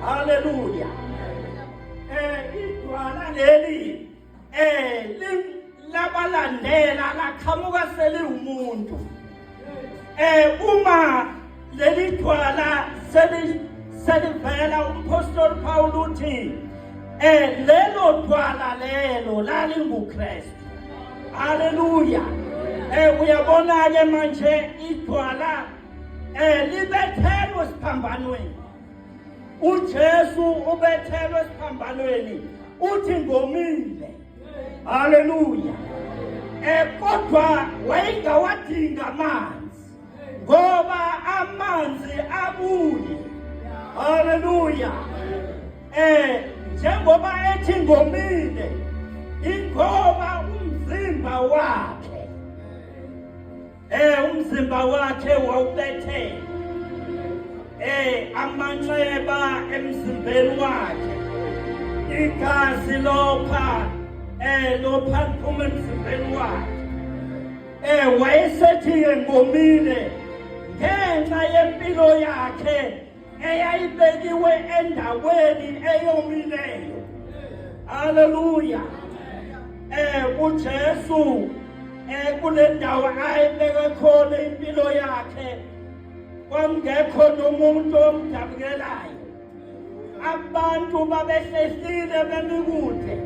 Haleluya. Idwala leli labalandela laqhamuka seliwumuntu. Uma leli dwala selivela umphostoli Paul uthi lelo dwala lelo lalinguKristu. Haleluya. Uyabona ke manje idwala libethelwe esiphambanweni. uJesu ubethelwe esiphambanweni uthi ngomile. Haleluya. Kodwa wayengawadinga amanzi ngoba amanzi abuye. Haleluya. Njengoba ethi ngomile ingoba umzimba wakhe umzimba wakhe wawubethe amanxeba emzimbeni wakhe igazi lopha lopha liphuma emzimbeni wakhe. Wayesethi-ke ngomile ngenxa yempilo yakhe eyayibekiwe endaweni eyomileyo. Haleluya. uJesu kule ndawo ayibeke khona impilo yakhe kwakungekho nomuntu omdabukelayo. Abantu babehlehlile bemi kude,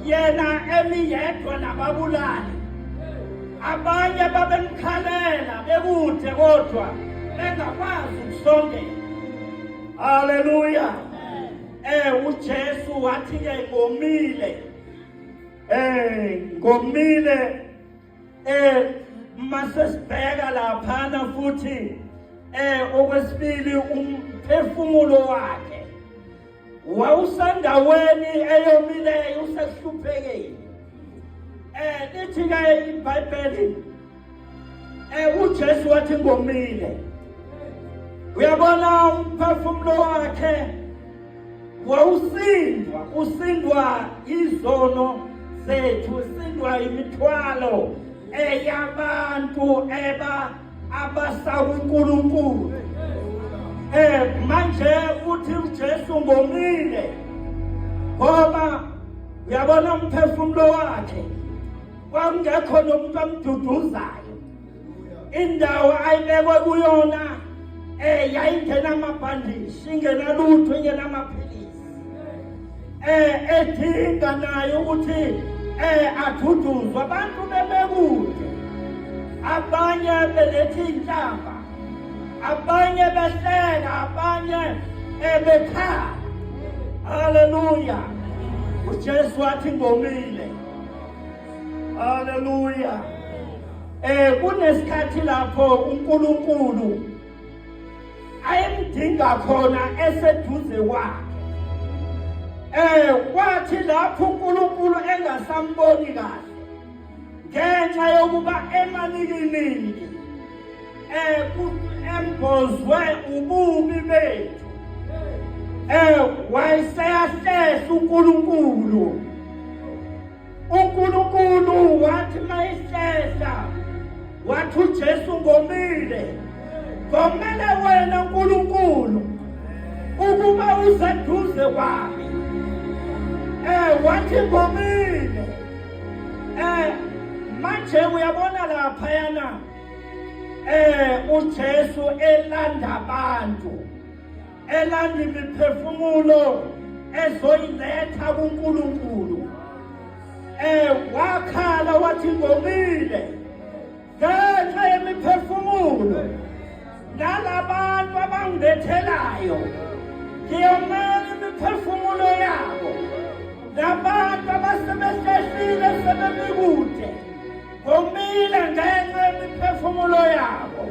yena emi yedwa nababulali. Abanye babemkhalela bekude kodwa bengakwazi ukusondela. Haleluya. uJesu wathi ke ngomile. Ngomile. Mase sibheka laphana futhi okwesibili umphefumulo wakhe wawusendaweni eyomileyo, usehluphekile. Lithi ke iBhayibheli uJesu wathi ngomile. Uyabona umphefumulo wakhe wawusindwa, usindwa izono zethu, usindwa imithwalo eyabantu eba abasa kuNkulunkulu. Manje uthi uJesu ngomile ngoba uyabona umphefumulo wakhe kwakungekho nomuntu amduduzayo. Indawo ayibekwe kuyona yayingenamabhandishi, ingenalutho, ingenamaphilisi. Edinga naye ukuthi aduduzwe, abantu bebekude, abanye beletha inhlamba, abanye behleka, abanye bekhala. Haleluya. uJesu wathi ngomile. Haleluya. Kunesikhathi lapho uNkulunkulu ayemdinga khona eseduze kwakhe. Kwathi lapho uNkulunkulu engasamboni kahle ngenxa yokuba emanikiniki embozwe ububi bethu, wayeseyahlehla uNkulunkulu. uNkulunkulu wathi mayihlehla wathi uJesu ngomile, ngomele wena uNkulunkulu ukuba useduze kwami. Wathi ngomile. Manje uyabona laphayana uJesu elanda abantu, elanda imiphefumulo ezoyiletha kuNkulunkulu. Wakhala wathi ngomile ngenxa yemiphefumulo nalabantu abangibethelayo, ngiyomela imiphefumulo yabo nabantu abasebehlehlile sebemikude, ngomile ngenxa yemiphefumulo yabo.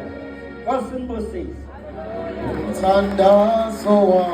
Nkosi nibusise. Umthandazo wami.